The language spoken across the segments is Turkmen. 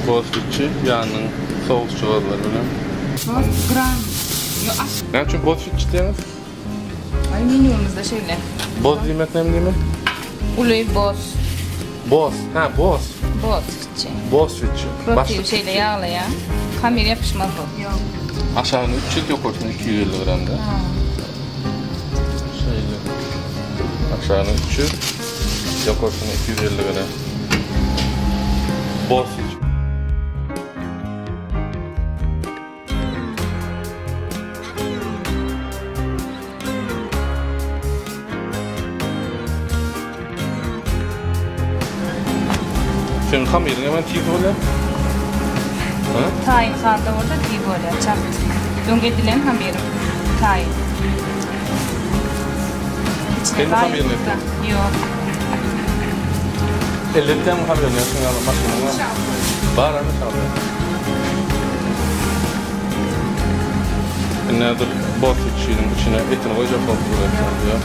Boswiçi ýanynyň sowusjagazlary bilen. Bos gram. Ýo aş. Näme üçin boswiçi diýýäňiz? Aý menýumyzda şeýle. Boz diýmek näme diýmek? Uly bos. Bos, hä bos. Boswiçi. Boswiçi. Protiv şeýle ýaglaýar. Hamyr ýapyşmaz bu. Ýok. Aşagyny 300 ýokarsyny 250 gramda. Şeýle. Aşagyny 300 ýokarsyny 250 gram. Boswiçi. Seň hamyryň hemen tiz bolýar. Ha? Taýyn halda bolsa tiz bolýar, çalt. Öň edilen hamyryň taýyn. Sen hamyryny etdiň? Ýok. Elletýäňmi hamyryny ýa şuň ýaly maşynyň barmy? Bar ana şalda. Indi häzir borsuçynyň içine etini goýjak bolup dur diýýär.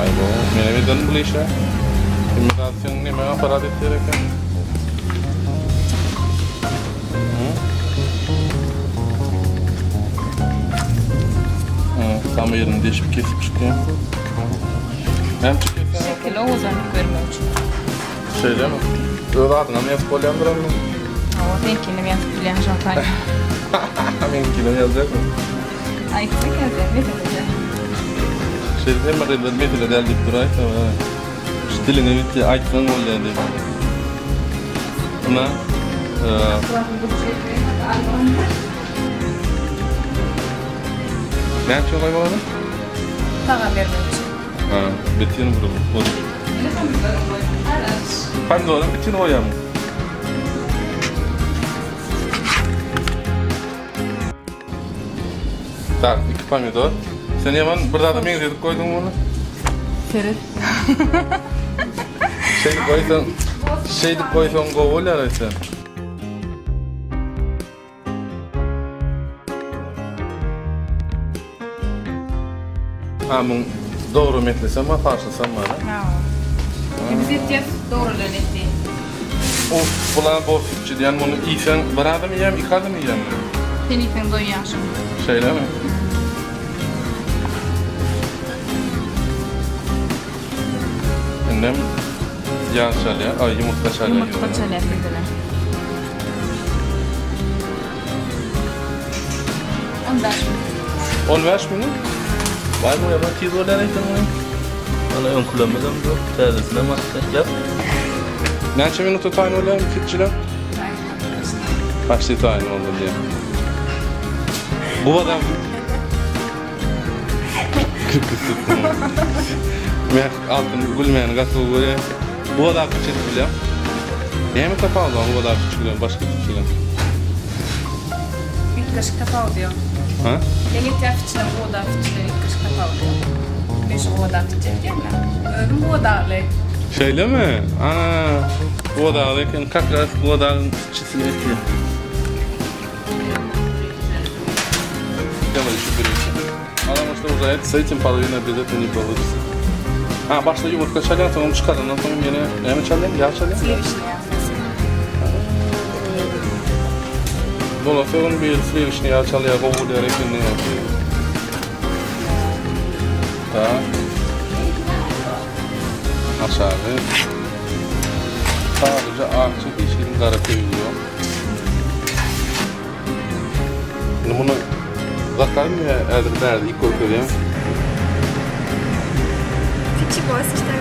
Aýbo, menem ederin bul işe. Indi zat seň neme aparat etýär eken? Tam ýerini deşip kesip çykýar. Näme üçin kesýäň? Şekil owadanlyk bermek üçin. Şeýlemi? Öz adyňam ýazyp bolýandyr onda. Hawa, seňkinem ýazyp bilýän şol taýda. Meňkinem ýazjakmy? Aýtsaň ýazýan, mesele däl. Şeýdip hemme gyzlar mesele däl diýip duraýsa, şu diliňe bitýär, aýtsaň bolýar diýip. Ynha, Näme üçin goýmaly? Tagam bermek üçin. Ha, bitin bir bolup. Pomidoryň bitin goýýarmy? Tak, iki pomidor. Sen ýaman bir zada meňzedip goýduň muny. Seret. Şeýdip goýsaň, şeýdip goýsaň gowy bolýar aýtsa. Ha, muň dogry metlesem bar, parçasam bar. Ha. Biz etýäs dogrulan eti. Of, bular bol sütçi diýen, muny iýseň bir adam iýýärmi, iki adam iýýärmi? Sen iýseň doýýaň şuny. Şeýlemi? Indem ýag çalýar, aý ýumurtga çalýar. Ýumurtga çalýar sizine. 15 minut. 15 minut? Waý bu ýa tiz bolýar eýsem muny. Ana öňkülerimiz hem ýok, täzesinem atdyk ýap. Näçe minutda taýyn bolýar fitçiler? Почти taýyn boldy diýýär. Bu adam Men altyn gülmäni gaty gowy görýän. Bu adam kiçi bilýän. Näme tapawudy bar bu adam kiçi bilen başga kiçi bilen? Üýtgeşik tapawudy ýok. Ha? Men etýän fiçileň guwada fiçilen üýtgeşik tapawudy ýok. Men şu guwada fiçi etýän-dä. Özüm guwadagly. Şeýlemi? Ana, guwadagly eken. Kak raz guwadagyň fiçisini etýär. Делай еще берите. Потому что уже это, с этим половина без этого не получится. Ha, başda ýumurtga çalýan, soň çykarandan soň ýene näme çalýan? Ýag çalýan? Sliwişni ýag. Dolasa gün bir sliwişni ýag çalýar, gowy bolýar eken diýýär. Tak. Aşagy. Sadece akça hiç hili gara köýügi ýok. Indi muny zakarmy ýa häzir bärde ilk görkezýän? Kiçi boss işte.